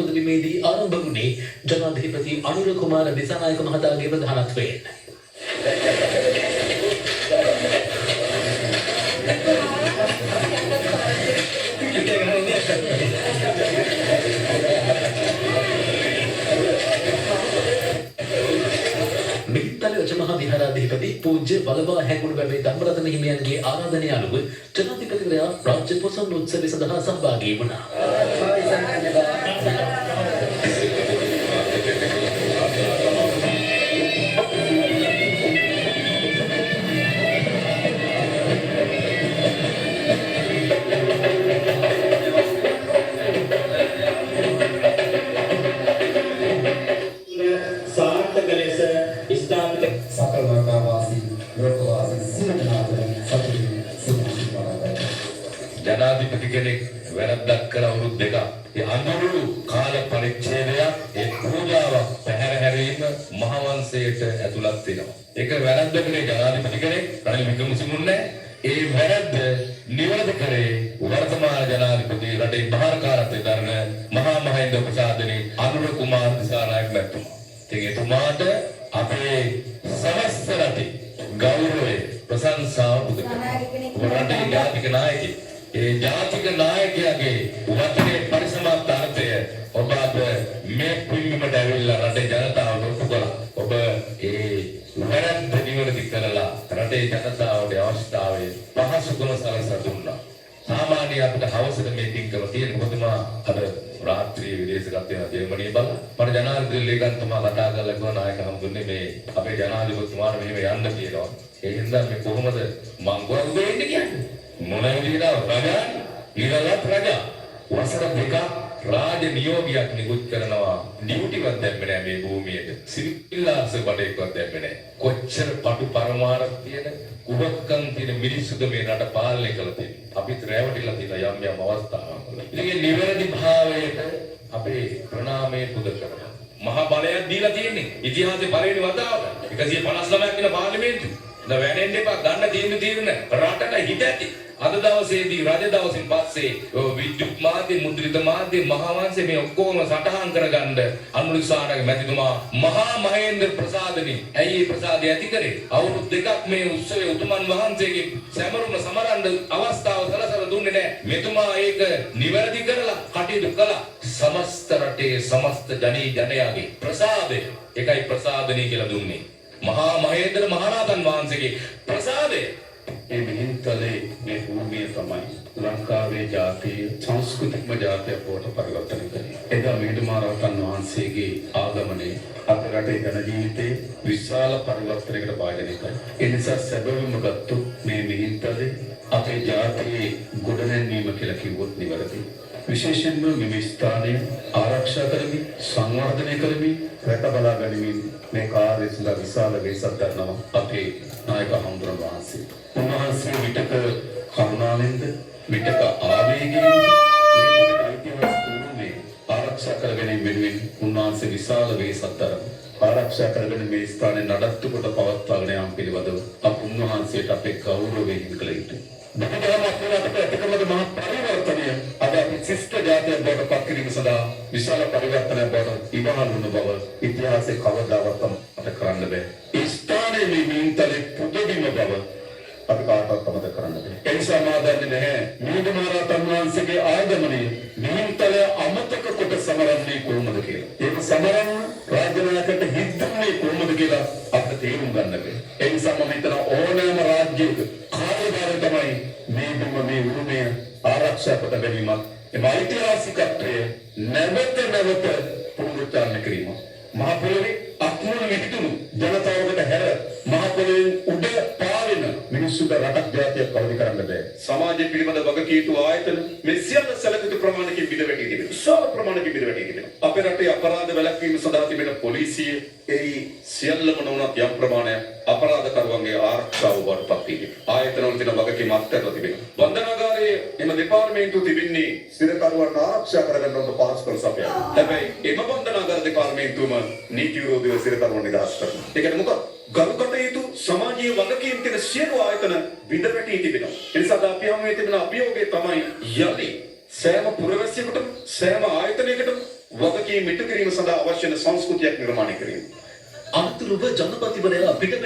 පුදබිමේදී ආරම්භ වුණේ ජනාධිපති අනුර කුමාර දිසානායක මහතාගේ ප්‍රධානත්වයෙන්. මිහින්තල රජමහා විහාරාධිපති පූජ්‍ය වලවා හැඟුණු වැවේ ධම්මරතන හිමියන්ගේ ආරාධනය අනුව ජනාධිපතිවරයා රාජ්‍ය පොසොන් උත්සවය සඳහා සහභාගී වුණා. සාර්ථක ලෙස ස්ථාපිත සකල ලංකාවාසී, ලෝකවාසී සියලු දෙනාට සතුටින් සිත කරනවා. ජනාධිපති කෙනෙක් වැරද්දක් කළ අවුරුදු 2ක් ඒ අඳුරු කාල පරිච්ඡේදයක්, ඒ පූජාවක් පැහැර හැරීම මහවංශයට ඇතුළත් වෙනවා. ඒක වැරද්ද කළේ ජනාධිපති කෙනෙක් රනිල් වික්‍රමසිංහ නෑ. ඒ වැරද්ද නිවැරදි කරේ වර්තමාන ජනාධිපති, රටේ භාරකාරත්වය දරන මහා මහින්ද ප්‍රසාදනී අනුර කුමාර දිසානායක මැතිතුමා. ඉතින් එතුමාට අපේ සමස්ත රටේ ගෞරවය, ප්‍රශංසාව පුද කරනවා. ඔබ රටේ ජාතික නායකයෙක්. ඒ ජාතික නායකයාගේ වචනේ පරිසමාප්ත අර්ථය ඔබ අද මේ පින්බිමට ඇවිල්ලා රටේ ජනතාවට ඔප්පු කළා. ඔබ ඒ වැරද්ද නිවැරදි කරලා රටේ ජනතාවට අවස්ථාවේ පහසුකම සලසා දුන්නා. සාමාන්‍ය අපිට හවසට මේ පින්කම තියෙන, මොකද මා අද රාත්‍රියේ විදේශගත වෙන ජර්මනිය බලලා මට ජනාධිපති ලේකම්තුමා කතා කරලා කිව්වා, නායක හමුදුනේ, මේ අපේ ජනාධිපතිතුමාට මෙහෙම යන්න තියෙනවා. ඒ හින්දා මේ කොහොමද? මං ගියා උදේ එන්න කියන්නේ. මොන විදිහට රජා ඉරලත් රජා වසර 2ක් රාජ නියෝගයක් නිකුත් කරනවා, ඩියුටිවත් දැම්මේ නෑ, මේ භූමියට සිවිල් ආරක්ෂක බඩේක්වත් දැම්මේ නෑ. කොච්චර පටු පරමාරක් තියෙන, කුහකකම් තියෙන මිනිස්සුද මේ රට පාලනය කළ තියෙන්නේ? අපිත් රැවටිලා තියෙන යම් යම් අවස්ථාවල් වල. ඉතින් මේ නිවැරදි භාවයට අපේ ප්‍රණාමය පුද කරනවා. මහා බලයක් දීලා තියෙන්නේ. ඉතිහාසයේ පළවෙනි වතාවට 159ක් වෙන පාර්ලිමේන්තුව. දැන් වැඩෙන්න එපා, ගන්න තීන්දුව තීරණ රටට හිත ඇති. අද දවසේදී රජ දවසින් පස්සේ ඔය විද්‍යුත් මාධ්‍ය, මුද්‍රිත මාධ්‍ය, මහාවංශය මේ ඔක්කොම සටහන් කරගන්න අනුර දිසානායක මැතිතුමා මහා මහේන්ද්‍ර ප්‍රසාදනි. ඇයි මේ ප්‍රසාදය ඇති කරේ? අවුරුදු 2ක් මේ උත්සවයේ උතුමන් වහන්සේගේ සැමරුම සමරන්න අවස්ථාව සලසලා දුන්නේ නැහැ. මෙතුමා ඒක නිවැරදි කරලා කටයුතු කළා. සමස්ත රටේ සමස්ත ජනී ජනයාගේ ප්‍රසාදය. ඒකයි ප්‍රසාදනී කියලා දුන්නේ. මහා මහේන්ද්‍ර මහරහතන් වහන්සේගේ ප්‍රසාදය. මේ මිහින්තලේ මේ භූමිය තමයි ලංකාවේ ජාතිය සංස්කෘතිකම ජාතියක් බවට පරිවර්තනය කළේ. එදා මිහිඳු මහරහතන් වහන්සේගේ ආගමනය අපේ රටේ ජන ජීවිතයේ විශාල පරිවර්තනයකට භාජනය කළා. ඒ නිසා සැබවින්ම ගත්තොත් මේ මිහින්තලේ අපේ ජාතියේ ගොඩනැංවීම කියලා කිව්වොත් නිවැරදි. විශේෂයෙන්ම මෙම ස්ථානය ආරක්ෂා කරමින්, සංවර්ධනය කරමින්, රැක බලා ගනිමින් මේ කාර්යය සඳහා විශාල වෙහෙසක් දරනවා අපේ නායක හාමුදුරන් වහන්සේ. උන්වහන්සේ විටක කරුණාවෙන්ද, විටක ආවේගයෙන්ද මේ දෙන ඓතිහාසික උරුමය ආරක්ෂා කර ගැනීම වෙනුවෙන් උන්වහන්සේ විශාල වෙහෙසක් දරනවා. ආරක්ෂා කරගෙන මේ ස්ථානය නඩත්තු කොට පවත්වාගෙන යාම පිළිබඳව අප උන්වහන්සේට අපේ ගෞරවය හිමි කළ යුතුයි. බුදුදහම අපේ රටට ඇති කරන ලද මහා පරිවර්තනය අද අපි ශිෂ්ට ජාතියක් බවට පත් කිරීම සඳහා විශාල පරිවර්තනයක් බවට ඉවහල් වුණ බව ඉතිහාසයේ කවදාවත් අමතක කරන්න බෑ. ඒ ස්ථානයේ මේ මිහින්තලේ පුදබිම බව අපි කාටවත් අමතක කරන්න බෑ. ඒ නිසා මා දන්නේ නැහැ මිහිඳු මහරහතන් වහන්සේගේ ආගමනය මිහින්තලය අමතක කොට සමරන්නේ කොහොමද කියලා. ඒක සමරන්න රාජ්‍ය නායකයන්ට හිත් දුන්නේ කොහොමද කියලා අපිට තේරුම් ගන්න බෑ. ඒ නිසා මම හිතනවා ඕනෑම රාජ්‍යයක කාර්යභාරය තමයි මේ බිම, මේ උරුමය ආරක්ෂා කොට ගැනීමත් එම ඓතිහාසිකත්වය නැවත නැවත පුනරුච්චාරණය කිරීම. මහ පොළොවේ අත්මුල් විහිදුණු ජනතාවකට හැර මහ පොළොවෙන් උඩ පාවෙන මිනිස්සුන්ට රටක් ජාතියක් අවදි කරන්න බෑ. සමාජය පිළිබඳ වගකිය යුතු ආයතන මේ සියල්ල සැලකිය යුතු ප්‍රමාණයකින් බිඳ වැටී තිබෙනවා. විශාල ප්‍රමාණයකින් බිඳ වැටී තිබෙනවා. අපේ රටේ අපරාධ වැළැක්වීම සඳහා තිබෙන පොලිසිය එහි සියල්ලම නොවුනත් යම් ප්‍රමාණයක් අපරාධකරුවන්ගේ ආරක්ෂාව බවට පත් වී තිබෙනවා. ආයතනවල තියෙන වගකීම් අත්හැරලා තිබෙනවා. බන්ධනාගාරයේ එම දෙපාර්තමේන්තුව තිබෙන්නේ සිරකරුවන් ආරක්ෂා කරගන්න ඕන පහසුකම් සපයන. හැබැයි එම බන්ධනාගාර දෙපාර්තමේන්තුවම නීති විරෝධීව සිරකරුවන් නිදහස් කරනවා. ඒ කියන්නේ මොකක්ද? ගරු කටයුතු සමාජීය වගකීම් තියෙන සියලු ආයතන බිඳ වැටී තිබෙනවා. ඒ නිසා අද අපි හමුවේ තිබෙන අභියෝගය තමයි යලි සෑම පුරවැසියෙකුටම, සෑම ආයතනයකටම වගකීම් ඉටු කිරීම සඳහා අවශ්‍ය වන සංස්කෘතියක් නිර්මාණය කිරීම. අනතුරුව ජනපතිවරයා පිට